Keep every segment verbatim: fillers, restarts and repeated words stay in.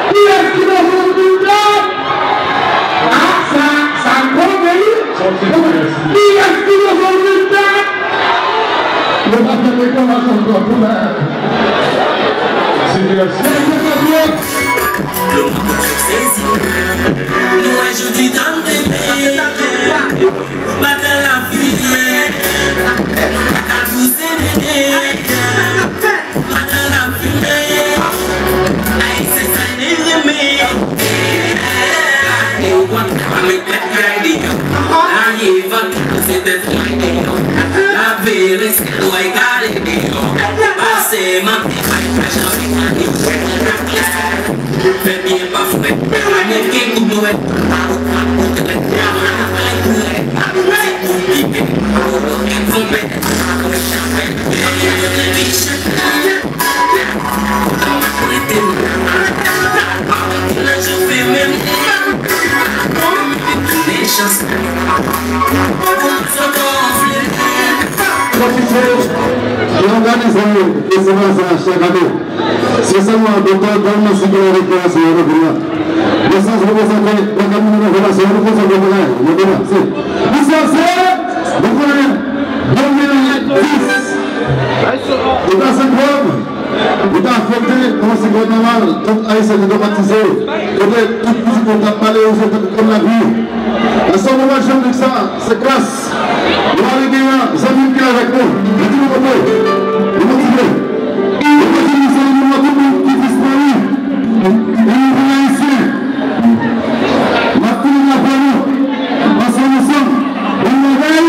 Kiyès ki bezwen vin dat? Ah, sa, sa gwo, wi. Kiyès ki bezwen vin dat? Yo pa fè reklamaj ankò pou la. Sitiyasyon. Nou wè jodi tan de mè. Madan la fimen. Nou pa ka pouse nene. Madan la fimen. Ayisyen sa n renmen. E w konn pa met tèt kay deyò. Laye vant se tèt kay deyò. Lave rès lwa e kale deyò. Pase manti pa janm kale. Fè byen pa fwèt. Nèg gen kou dwèt. Pwofite de òganize festival sa a chak ane. Se sèlman Doktè Dalmacy ki nan rekreyasyon an, nou vin la. Mesaj reprezante nan kèk moun nan relasyon, nou konsantre pou nou, nou vin la. Se, misye se, nou konnen, de mil dis, li ta senk pòm, li ta afekte nan yon siklòn Laval, tout Ayisyen te twomatize, kote tout pitit nou t ap pale, yo se tout konn lavi. Nan sòm ouvè Janblik sa, se gras nou ale gen zanmi m ki avèk nou. Li di nou kote. Li motive. Li motive nou, se li nou tout moun ki disparu. E nou vin Ayisyen. N ap fini drapo nou. Ansanm, ansanm. Bon bagay.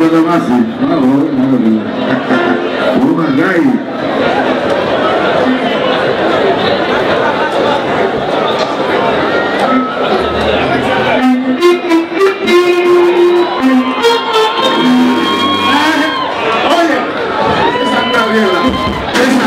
Sa pase. Bravo, bravo. Bon bagay. Oh, yeah. Se sa k ta vle la. Se sa.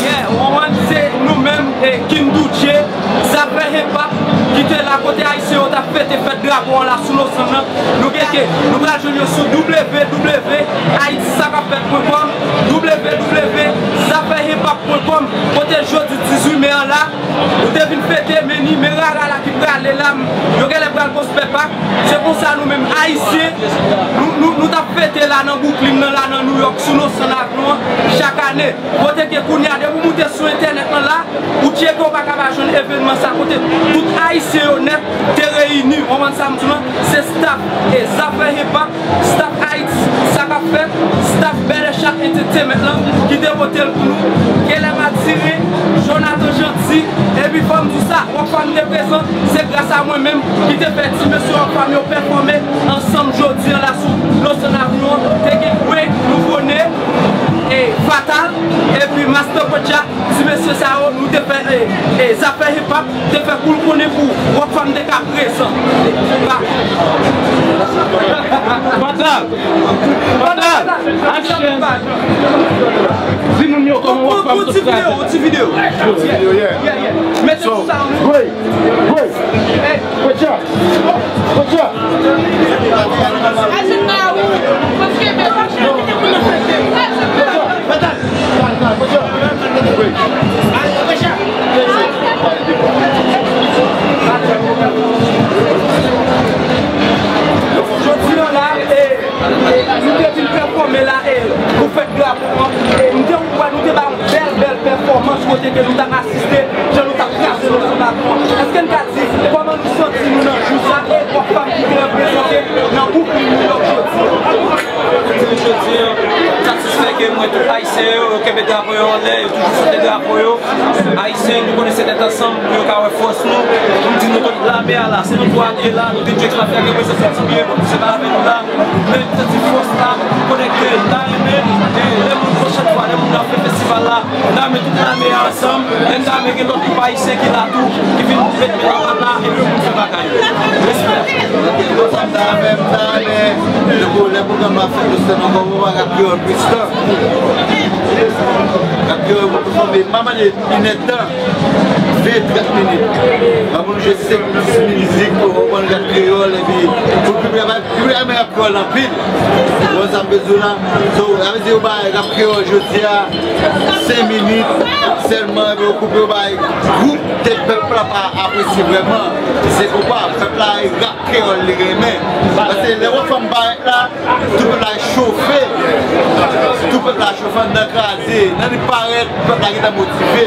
Yeah, w konprann, se nou menm, e, Kindouche, Zafè Hip Hop, ki te la kote Ayisyen yo t ap fete fèt drapo an la sou Losann nan. Nou gen ke, nou pral jwenn yo sou w w w ayiti sa k ap fèt pwen kòm, w w w zafè hip hop pwen kòm, kote jodi dizuit me an la, nou te vin fete, men ni men rara la ki prale la, m, yo genlè pral gospel pack. Se konsa nou menm Ayisyen, nou, nou, nou t ap fete la nan Brooklyn nan, la nan New York, sou Losann Avenue an, chak ane. Kote ke kounye a, depi w moute sou entènèt lan la, ou tcheke, ou pa ka pa jwenn evènman sa, kote tout Ayisyen yo nèt te reyini, w konprann sa m di w lan, se staff e Zafè Hip Hop, staff Ayiti, sa k ap fèt, staff Bèlè Chat Entertainment lan, ki te pote l pou nou, Kelè Matire, Jonathan Jeanty, epi fò m di w sa, Rockfam te prezan, se gras a mwen menm ki te fè ti mesye Rockfam yo pèfòme ansanm jodi an la sou Losann Avenue an, te gen Wayne, Nouvo Ne, e Fatal, epi Master Pocha, ti mesye sa yo, nou te fè, e, e, Zafè Hip Hop, te fè kou l konnen pou Rockfam te ka prezan. Ba- Fatal! Fatal! Action! Di moun yo kòman w ap fè pou ti videyo, ti videyo. Ti videyo, yeah. Yeah, yeah. Mete sou sa, wi. Wi, wi. Hey. Good job. Good job. Jodi a la, e, e, nou te vin pèfòme la, e, pou fèt drapo an. E, nou te, nou te ba yon bèl, bèl pèfòmans kote ke nou t ap asiste, jan nou t ap kraze nan sou baton an. Èske n ka di, kòman nou santi nou nan jou sa, e gwoup fanm ki te reprezante nan gwoup li New York jodi a? Jodi a, m satisfè ke m wè tout Ayisyen yo, yo kenbe drapo yo anlè, yo toujou soutni drapo yo. Ayisyen, nou konnen se tèt ansanm pou yo ka wè fòs nou. Pou m di nou tout lame a la, se nou twa ki la, nou vin jwe X-Mafia, gen mwen se soti byen, pou se pa avè nou la. Men m santi fòs la, m konnen ke n ta renmen, e lè moun pwòchèn fwa, lè moun ap fè festival la, n ta renmen tout lame a ansanm, men n ta renmen gen lòt gwoup ayisyen ki la tou, ki vin met men nan pat la, epi pou n fè bagay yo. Respè. Sa m ta renmen, m ta renmen, depi lè pwogram la fèt, nou se nan kòman rap kreyòl plis tan. Rap kreyòl pou fòme, m pa mande inèdtan, ven, trant minit. Pa pou nou jwe senk, dis mizik, ou konprann, rap kreyòl, epi pou piblik la, piblik la renmen rap kreyòl anpil. Ou konprann sa m vle di w la? So, sa vle di yo bay rap kreyòl jodi a senk minit sèlman, epi yo koupe, yo bay gwoup ke pèp la pa apresye vrèman. Se konpa, pèp la rap kreyòl li renmen. Paske lè w wè fanm parèt la, tout pèp la chofe. Tout pèp la chofe anndan kraze. Nan li parèt, pèp la gentan motive.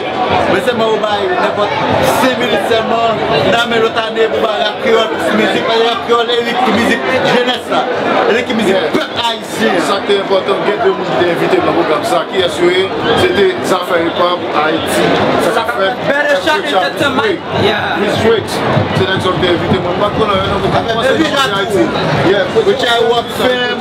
Men sèlman ou bay nenpòt senk minit sèlman, nan men lòt ane pou bay rap kreyòl plis mizik. Paske rap kreyòl e li ki mizik jenès la. E li ki mizik pèp ayisyen an. Sa k te enpòtan, gen de moun ki te envite m nan pwogram sa. Kiyès yo ye? Se te Zafè Hip Hop Ayiti. Sa k ap fèt? Better Shot Entertainment. Yeah. Miss Tricks, se nèg sa w te envite mwen. M pa t konnen anyen non, mwen te kòmanse chante Ayiti. Yeah, Richard w ap fè m.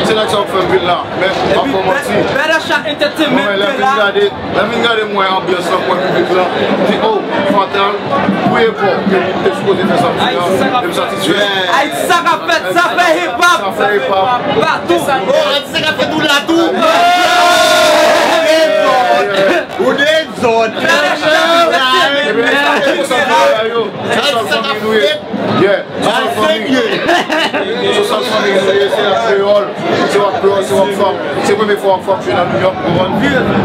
Se nèg sa w ap fè m vin la. Men, m ap fè w manti. Better Shot Entertainment te la. Lè m vin gade, lè m vin gade mwen anbyans lan, mwen piblik lan, m di, oh, Fatal, wi e bon, ke m te sipoze fè sa m fè an, e m satisfè. Ayiti, sa k ap fèt, Zafè Hip Hop. Zafè Hip Hop. Patou. Oh, Ayiti, sa k ap fèt, ou la tou. Ou dezòd. Ou dezòd. Yeah. Ti fanmi nou ye. Se yon sèl fanmi nou ye, se rap kreyòl, se rap kreyòl, se rap fanm. Se premye fwa w ap jwe nan New York, ou konprann?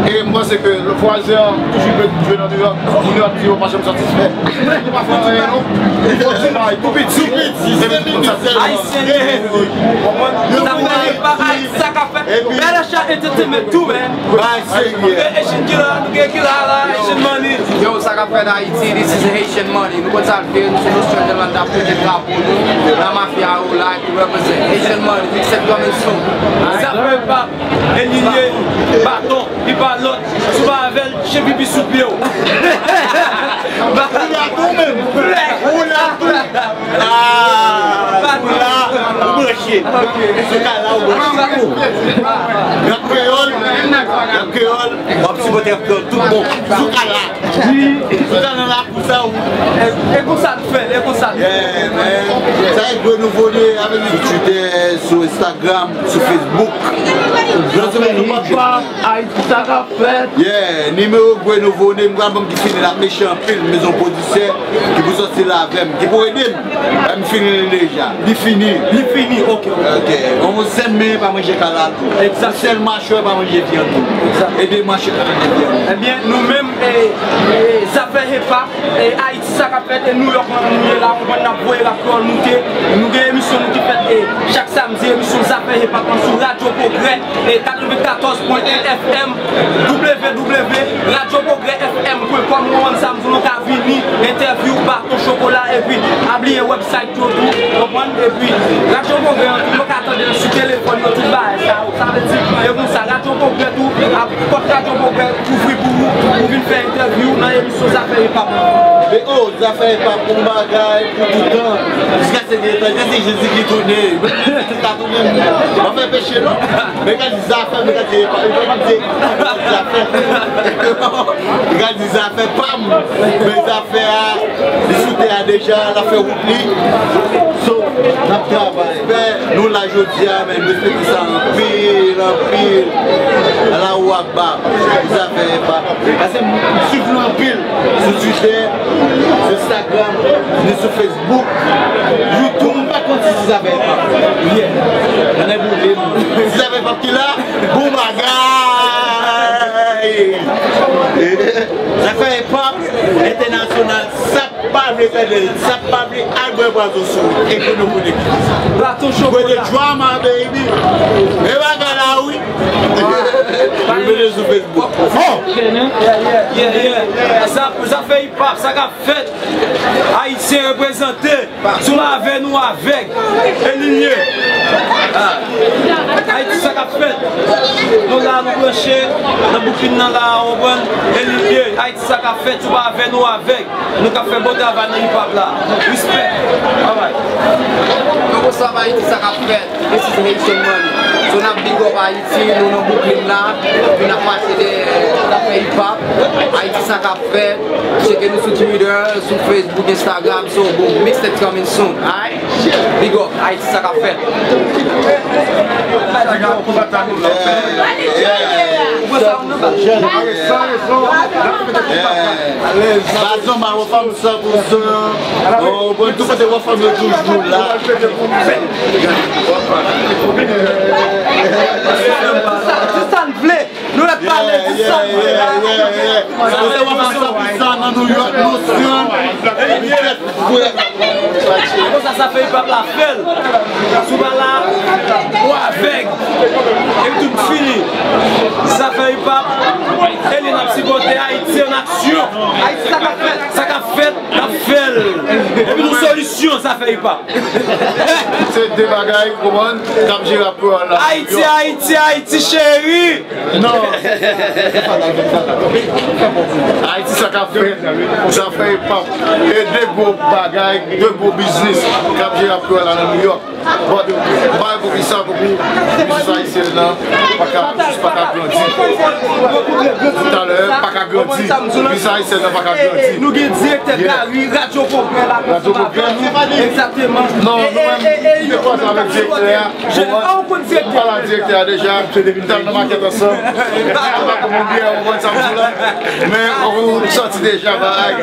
E m panse ke vwazen an toujou jwe nan New York, moun yo ap di yo pa janm satisfè. Li pa fè anyen non. Li fè ti bagay tou piti. Epi tout sa. Ayisyen ye. Ou konprann? Sa fè pa Ayiti, sa k ap fèt. Better Shot Entertainment tou, man. Bay serye. Nou gen Asian Killa, nou gen Killa la, Asian Money. Yo, sa k ap fèt Ayiti, this is Haitian Money. Nou konn sa l ye, nou sou nosyon tèlman n t ap pote drapo nou nan mafya yo la, epi represent Haitian Money, big set coming soon. Zafè Hip Hop, e li ye, baton, li pa lòt, si w pa avè l, chen pipi sou pye w. Ou la tou menm. Ou la tou. Ah, ou la, ou branche. Sou ka la, ou branche. Rap kreyòl, rap kreyòl, w ap sipòte rap kreyòl tout bon. Sou ka la. Sou ka la, la pou sa ou. E, e konsa n fè, e konsa n fè. Yeah, man. Sa e gwo nouvo de avèk sou Twitter, sou Instagram, sou Facebook. Jan se moun nou pa Ayiti, sa k ap fèt? Yeah, nimewo Gwe Nouvo Ne, m pral ban m ki fini la, mechan anpil, mezon pwodisè, ki pou sòti la avè m, ki pou ede m. Ba m fini li deja. Li fini. Li fini, ok, ok. Ok. On sèl men pa manje kalalou. Egzakteman. On sèl machwè pa manje vyann tou. Egzakteman. E de machwè pa manje vyann. Ebyen, nou menm, e, e, Zafè Hip Hop, e, Ayiti, sa k ap fèt, e New York, nou ye la, konprann n ap voye rap kreyòl moute. Nou gen emisyon nou ki fèt, e, chak samdi, emisyon Zafè Hip Hop lan sou Radyo Pwogrè, e, katrevennkatòz pwen en F M, W W W radyo pwogrè F M pwen kòm, ou konprann sa m di w, nou ka vini, entèvyou, baton, chokola, epi pa bliye website yo tou, konprann? Epi, Radyo Pwogrè an tou, yo ka tande l sou telefòn yo, tout bagay sa yo. Sa vle di, e konsa, Radyo Pwogrè tou, ap, pòt Radyo Pwogrè ouvri pou ou, pou vin fè entèvyou nan emisyon Zafè Hip Hop. E oh, Zafè Hip Hop, yon bagay pou toutan. Jiskaske gen tan, jiskaske Jezi ki tounen. Jezi ki ka tounen. M pa fè peche, non. Men ka di Zafè, men ka di Hip Hop. Hip Hop, di Zafè. Men ka di Zafè pa m. Men Zafè a, li sou tè a deja, l ap fè wout li. So, n ap travay. Fè, nou la jodi a, men, m respekte sa anpil, anpil. Allahu Akbar, pou zafè hip hop. Paske m swiv nou anpil sou Twitter, sou Instagram, ni sou Facebook, YouTube, m pa konn si se zafè hip hop. Yeah. Ann boule m. Si zafè hip hop ki la, bon bagay. Zafè hip hop entènasyonal, sa k pa vle fè de, sa k pa vle al bwè pwason sou ekonomi de. Platon Chokola. Where the drama, baby. E bagay la, wi. Nou mete sou Facebook. Oh! Yeah, yeah, yeah. Sa, sa fè hip hop, sa k ap fèt. Ayisyen reprezante. Si w pa avè nou, w avèg. E li ye. Ah. Ayiti, sa k ap fèt. Nou la, nou branche nan boukin nan la, w konprann? E li ye. Ayiti, sa k ap fèt. Si w pa avè nou, w avèg. Nou k ap fè bon travay nan hip hop la. Respect. Bye bye. Donk, what's up, Ayiti, sa k ap fèt? This is Haitian Money. So, n ap big up Ayiti, nou nan Brooklyn la. Epi n ap pase de, n ap fè hip hop. Ayiti, sa k ap fèt? Tcheke nou sou Twitter, sou Facebook, Instagram. So, boom, mixtape coming soon, alright? Big up, Ayiti, sa k ap fèt? Baz nòmal, wè fanm san pou san. Oh, bon, tout kote wè fanm yo toujou la. Di sa n vle. Nou la pale di sa n vle. Kote wè fanm san pou san nan New York, nou san. Epi tèt fre. Konsa, sa fè hip hop la fè l. Si w pa la, ou avèg. Epi tout fini. Sa fè hip hop. E li n ap sipòte Ayiti an aksyon. Ayiti, sa k ap fèt. Sa k ap fèt, n ap fè l. Epi nou solisyon, sa fè hip hop. Se de bagay, w konprann, k ap jere ap kreyòl la. Ayiti, Ayiti, Ayiti cheri. Non. Ayiti, sa k ap fèt, sa fè hip hop. E de gwo bagay, de gwo biznis k ap jere ap kreyòl la nan New York. But, m pa wè poukisa, pou biznis ayisyèn nan pa ka, jis pa ka grandi. Talè, pa ka grandi. Biznis ayisyèn nan pa ka grandi. Nou gen direktè Gary, Radyo Pwogrè la, Radyo Pwogrè, nou. Egzakteman. Non, nou menm, nou te kwaze avèk direktè a. Ou konn direktè a? M pale ak direktè a deja. M t al nan makèt ansanm. M pa konn byen, ou konn sa m di la. Men, ou santi deja, bagay.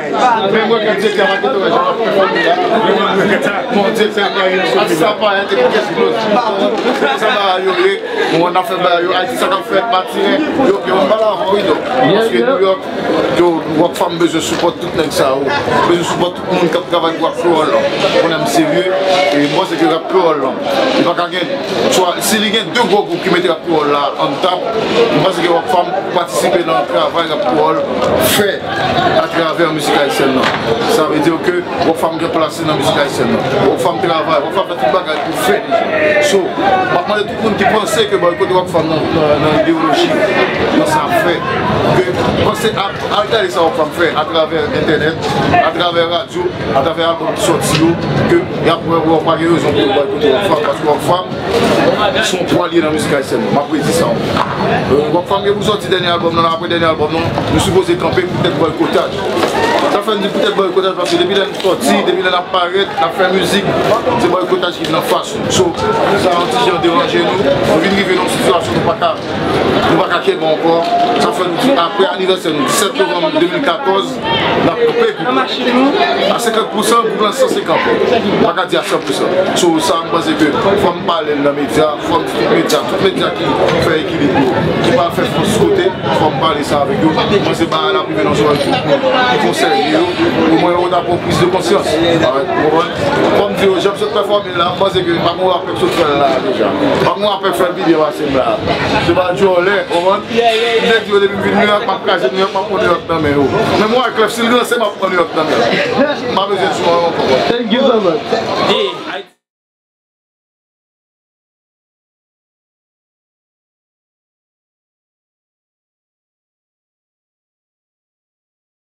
Men mwen, kan direktè a makèt, wè, jan m ap pèfòme la. Men mwen, bon, direktè a, atis sa pa, te pou kèk plis. Sa bagay yo ye. Bon, n ap fè bagay yo. Ayiti, sa k ap fèt, Matiren. Yo, yo, m pale avè w, wi, donk. Paske New York, yo, Rockfam bezwen sipòt tout nèg sa yo. Bezwen sipòt tout moun k ap travay pou rap kreyòl la. Yon nèg serye, e m panse ke rap kreyòl la, li pa ka gen, swa, si li gen de gwo gwoup ki mete rap kreyòl la on top, m panse ke Rockfam patisipe nan travay rap kreyòl fè atravè mizik ayisyèn nan. Sa vle di ke Rockfam gen plas li nan mizik ayisyèn nan. Rockfam travay, Rockfam fè tout bagay pou fè li. So, m ap mande tout moun ki panse ke bòykote Rockfam nan, nan, nan ideyoloji, nan sa ap fè, ke panse a, al gade sa Rockfam fè atravè entènèt, atravè radyo, atravè albòm ki sòti yo, ke y ap wè, wè, pa gen rezon pou yo bòykote Rockfam, paske Rockfam se yon pwa li ye nan mizik ayisyèn nan. M ap redi sa ankò. Euh, Rockfam gen pou sòti dènye albòm nan, apre dènye albòm nan, nou sipoze kanpe poutèt bòykotaj. Sa fè n di poutèt bòykotaj, paske depi lè n sòti, depi lè n ap parèt, n ap fè mizik, se bòykotaj ki vin anfas nou. So, sa yon ti jan deranje nou. Nou vin rive nan yon sitiyasyon nou pa ka, nou pa ka kenbe ankò. Sa fè nou di, apre anivèsè nou, disèt novanm de mil katòz, n ap koupe gwoup. A senkant pousan, gwoup lan san senkant. M pa ka di a san pousan. So, sa, m panse ke fò m pale l nan medya, fò m di tout medya, tout medya ki fè ekilib yo, ki pa fè fòs kote, fò m pale sa avèk yo. M panse bagay la ap rive nan zòrèy tout moun ki konsène yo. Omwen, yo ta pran priz de konsyans. Alright, ou konprann? Fò m di yo, jan m sot pèfòme la, m panse ke pa gen rapè k sot fè l la deja. Pa gen rapè k fè l pi byen pase m la. Se pa djòlè, ou konprann? M te di yo depi m vin New York, m ap kraze New York, m ap pran New York nan men yo. Menm Wyclef, si l ranse, m ap pran New York nan men yo. M pa bezwen di yo ankò. Thank you so much.